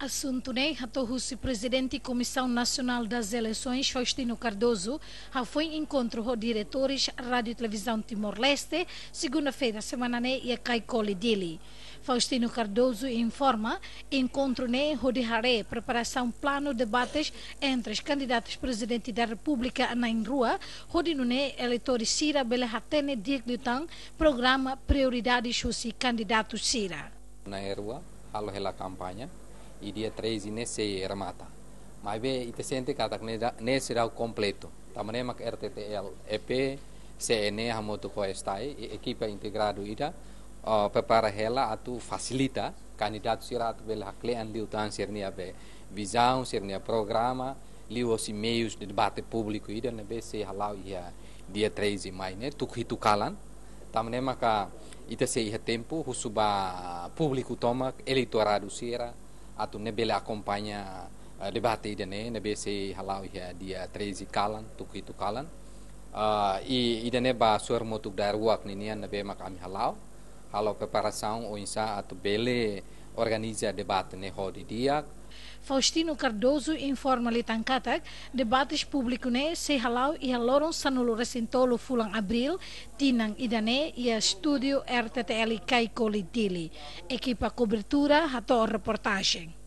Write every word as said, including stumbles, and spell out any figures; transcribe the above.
Asuntu ne'e hato'o husi Prezidente Comissão Nacional das Eleições, Faustino Cardoso, hafoin enkontru ho diretores Rádio Televisão Timor-Leste, segunda-feira semana ne'e iha Caicoli, Dili. Faustino Cardoso informa, enkontru ne'e hodi haree preparasaun planu debates entre os candidatos Presidente da República na'in-rua, hodi nune'e eleitór sira bele hatene di'ak liután programa, prioridades husi kandidatu sira. Na'in-rua halo hela kampaña, i dia treze ne'e sei remata. Maibé ita sente katak ne'e da-, ne'e seidauk kompletu. Tanba ne'e mak R T T L, E P, C N E hamutuk ho STAE, i ekipa integradu ida, ah, prepara hela atu fasilita kandidatu sira atu bele hakle'an liután sira-nia be vizaun, sira-nia programa, liuhosi meius de debate públiku ida ne'ebé sei hala'o iha dia treze mai ne'e, tuku hitu kalan. Tanba ne'e maka ita sei iha tempu husu ba públiku tomak, eleitoradu sira, atu nune'e bele akompaña, eh, debate ida-ne'e, ne'ebé sei hala'o iha dia treze kalan, tuku hitu kalan. Ah, i ida-ne'e ba suar hamutuk daruak ninian ne'ebé mak ami hala'o, halo preparasaun oinsá atu bele organiza debate ne'e ho di'ak. Faustino Cardoso informa liután katak debates públiku ne'e sei hala'o iha loron sanulu-resin-tolu fulan Abríl, tinan ida-ne'e iha estúdiu R T T L Caicoli, Dili. Ekipa kobertura hato'o reportajen.